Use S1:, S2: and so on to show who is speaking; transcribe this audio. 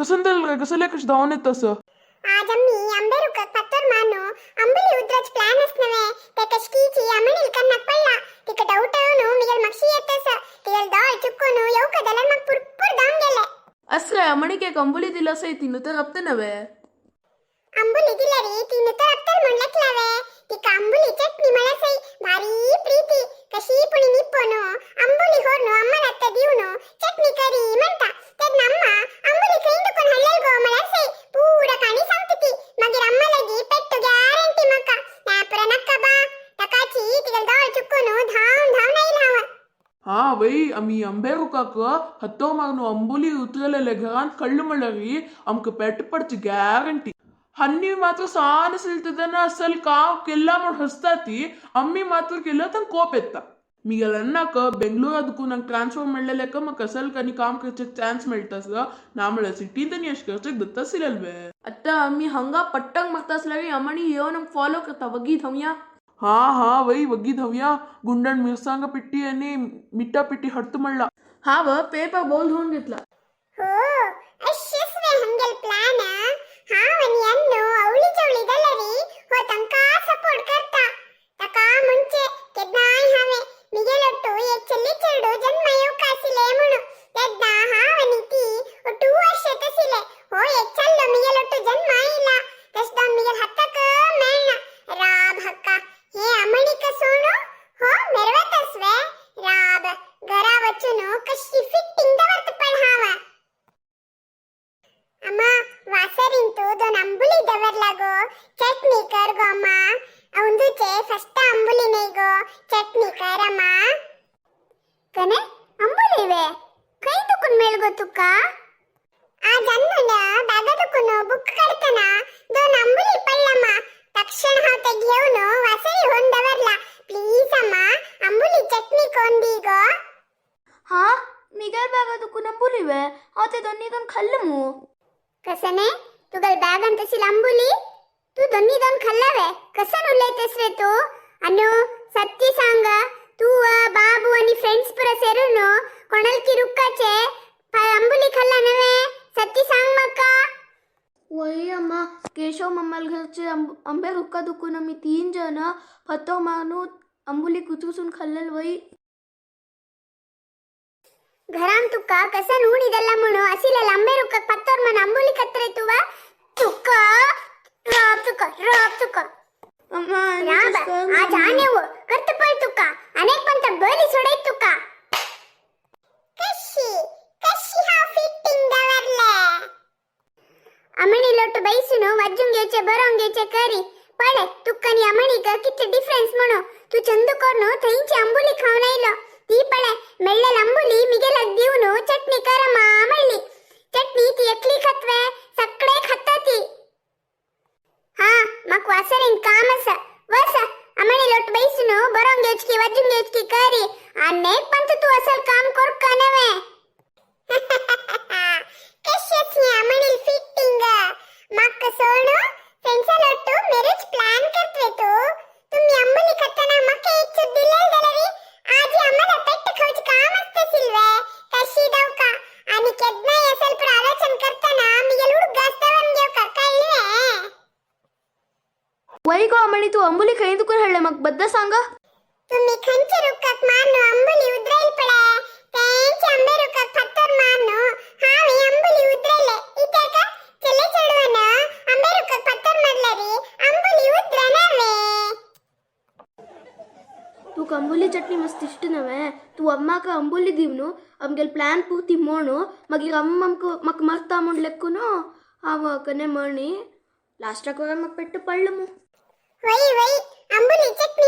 S1: कसंतल कसले कश धांवन येत तसं.
S2: आज आम्ही आंबे रुखाक फातोर मारनु अंबुली उद्रच प्लान असनवे. ते कशकीची अमणील कन्नाक पडला. तिका डाऊट येऊन मिगेल मक्षी येतस. तिगेल दाळ चुकून येऊ जाल्यार मग पुरपूर धांवन गेले.
S3: असरे अमणीक एक अंबुली दिला सई तिनं तर रबते नव्हे.
S2: अंबुली दिल्यारी तिनं तर अत्तर म्हणलकलावे. तिका अंबुली चटणी म्हळसई भारी प्रीती. कशी पुणी निप्पोनु अंबुली होर्नु अम्मन अत्त दीवनु चटणी करी म्हणता. तेन्ना अम्मा अंबुली खंय दुकून हाडलेल गो म्हळ्यार सई पूरा काणी सांगता ती. मागीर अम्मा लागी पेट्टू गॅरंटी म्हाका. नापुरा नक्का बा तकाची तिगेल दाळ चुकून धांवन धांवन आयल हांव.
S1: हा वै, आमी आंबे रुखाक हत्तो मारून अंबुली उतरलेले घरांत कಳ್ಳು म्हणल्यारी आमकां पेट पडची गॅरंटी. हन्नी मात्र सान ಸಿಲ್ತದನ ಅಸಲ್ ಕಾವ್ ಕೆಲ್ಲ म्हण ಹಸ್ತಾತಿ. ಅಮ್ಮಿ ಮಾತ್ರ ಕೆಲ್ಲ ತಂಗ ಕೋಪ ಎತ್ತ. ಮಿಗಲ್ ಅನ್ನಾಕ ಬೆಂಗಳೂರು ಅದಕ್ಕೂ ನಂಗೆ ಟ್ರಾನ್ಸ್ಫರ್ ಮಾಡ್ಲೆಕ್ಕ ಮಕ್ಕ ಅಸಲ್ ಕನಿ ಕಾಮ್ ಖರ್ಚಕ್ ಚಾನ್ಸ್ ಮೇಳ್ತಾಸ. ನಾ म्हळ्यार ಸಿಟಿಂದ ನೀ ಅಷ್ಟು ಖರ್ಚಕ್ ದತ್ತಾಸಿರಲ್ವೇ.
S3: आता आम्ही हंगा पट्टंग मागता असल्यारी अमणी येऊन आमक फॉलो करता वगी धावया.
S1: ಹಾ ಹಾ ವೈ, ವಗ್ಗಿ ಧವ್ಯಾ ಗುಂಡನ್ ಮಿರ್ಸಾಂಗ ಪಿಟ್ಟಿ आणि मिठा पिट्टी हट्ट म्हणला.
S3: हा व पेपर बोल धुवून घेतला.
S2: हो, अशेच वे हंगेल प्लान. हांव आनी अन्नू अवळी चवळी जाल्यारी हो तांकां सपोर्ट करता. ताका म्हणचे केन्नाय हांवें मिगेल ಒಟ್ಟು एक चली चेडू जन्म येवका आशिल्लें म्हणून. तेन्ना हांव आनी ती ಒಟ್ಟು ವರ್ಷ तशिले. हो एक चल्लो मिगेल ಒಟ್ಟು जन्म आयला. तशें जावन मिगेल हाताक मेळना. राब हक्का, हे अमणीक सोणू हो मेरवतस वे. राब, घरा वचून कशी फिटिंग दवरता पळ हांव. अम्मा, वासरींतु दोन अंबुली दवरला गो. चटणी कर गो अम्मा. अंदूचे फस्ट अंबुली न्ही गो, चटणी कर अम्मा. कने अंबुली वे खंय दुकून मेळ गो तुका? आज अन्नून बॅगा दुकून बुक काडतना दोन अंबुली पडलम्मा. तक्षण हांव ते घेवन वासरी होवन दवरला. प्लीज अम्मा, अंबुली चटणी कोन दी गो.
S4: हा मिगेल बॅगा दुखून अंबुली वे. हांव ते दोन्ही दोन खाल्ले मू.
S2: कसने तुगल बॅगान तशी अंबुली तू दोन्ही दोन खाल्लावे? कसन उलयतस रे तू? अनु, सत्य सांग, तू बाबू आणि फ्रेंड्स पुरा सेरून कोणालकी रुक्काचे अंबुली खाल्ला नव्हे? सत्य सांग माका.
S4: वही अम्मा, केशव मम्माल घरचे आंबे रुक्का दुखून आम्ही तीन जण फतो मारून अंबुली कुचकुचून खाल्लेल वही.
S2: घरान तुका कसन उणीदಲ್ಲ म्हणू असिले आंबे रुक्काक पत्तोर मन अंबुली कत्रे तुवा? तुका राब, तुका राब तुका.
S4: अम्मा,
S2: राब, आज आनेವು ಕರ್ತ ಪಳ್ ತುಕ್ಕ. ಅನೇಕ ಪಂತ ಬಲಿ ಸೊಡೈ ತುಕ್ಕ. ಕಶಿ ಕಶಿ ಹಾ ಫಿಟ್ಟಿಂಗ್ ದವರ್ಲೆ. ಅಮಣಿ ಲೊಟ್ಟು ಬೈಸುನು ವಜ್ಜುಂಗೇಚೆ ಬರೋಂಗೇಚೆ ಕರಿ ಪಳೆ ತುಕ್ಕನಿ ಅಮಣಿಗ ಕಿತ್ತ ಡಿಫರೆನ್ಸ್ ಮಣು. ತು ಚಂದು ಕೊರ್ನು ಥೈಂಚಿ ಅಂಬುಲಿ ಖಾವನ ಇಲ್ಲೋ. ತೀ ಪಳೆ ಮೆಳ್ಳಲ್ ಅಂಬುಲಿ ಮಿಗೆಲಗ್ ದೀವ್ನು ಚಟ್ನಿ ಕರಮ ಮಳ್ಳಿ. ಚಟ್ನಿ ತಿ ಎಕ್ಲಿ ಖತ್ವೆ, ಸಕ್ಕಡೆ ಖತ್ತತಿ. ಹಾ, ಮಕ್ ವಾಸರಿನ್ ಕಾಮಸ ವಸ. ಅಮಣಿ ಲೊಟ್ಟು ಬೈಸುನು ಬರೋಂಗೇಚ್ಕಿ ವಜ್ಜುಂಗೇಚ್ಕಿ ಕರಿ. ಅನೇಕ್ ಪಂತ ತು ಅಸಲ್ ಕಾಮ್ ಕೊರ್ಕನವೆ. ಕಶ್ಯಸ್ನಿ ಅಮಣಿಲ್ ಫಿಟ್ಟಿಂಗ್ ಮಕ್ಕ ಸೋಣು. ಫ್ರೆಂಡ್ಸ್ ಒಟ್ಟು ಮ್ಯಾರೇಜ್ ಪ್ಲಾನ್ करतवे तू. तुम्ही अंबुली खाताना मके एक दिलेल दलरी. आजी आम्हाला पेट खाऊची काम असते सिल्वे. कशी दवका आणि केदनाय असेल पर आलोचन करताना मिगेल हुडक गास्तावन घेव का कळले.
S4: वही गो अमणी, तू अंबुली खंय दुखून हाडले म्हाका बद्द सांगा.
S2: तुम्ही खंचे रुखाक मारनु अंबुली उद्रेल पळे, तेंचे आंबे रुखाक फातर मारनु हांवे अंबुली उद्रेले. इत्याक चले चेडवान आंबे रुखाक फातर मारल्यारी अंबुली उद्रनावे.
S4: तुका अंबुली चटणी मस्त इश्ट नव्हे. तू अम्माक अंबुली दिवनु आमगेल प्लॅन पुर्ती म्हणू. मागीर अम्मा आमकां म्हाका मरता म्हूण लेखून हांव कने म्हणी लास्टाक म्हाका पेट्ट पडलो मू.
S2: वई वई, अंबुली चटणी.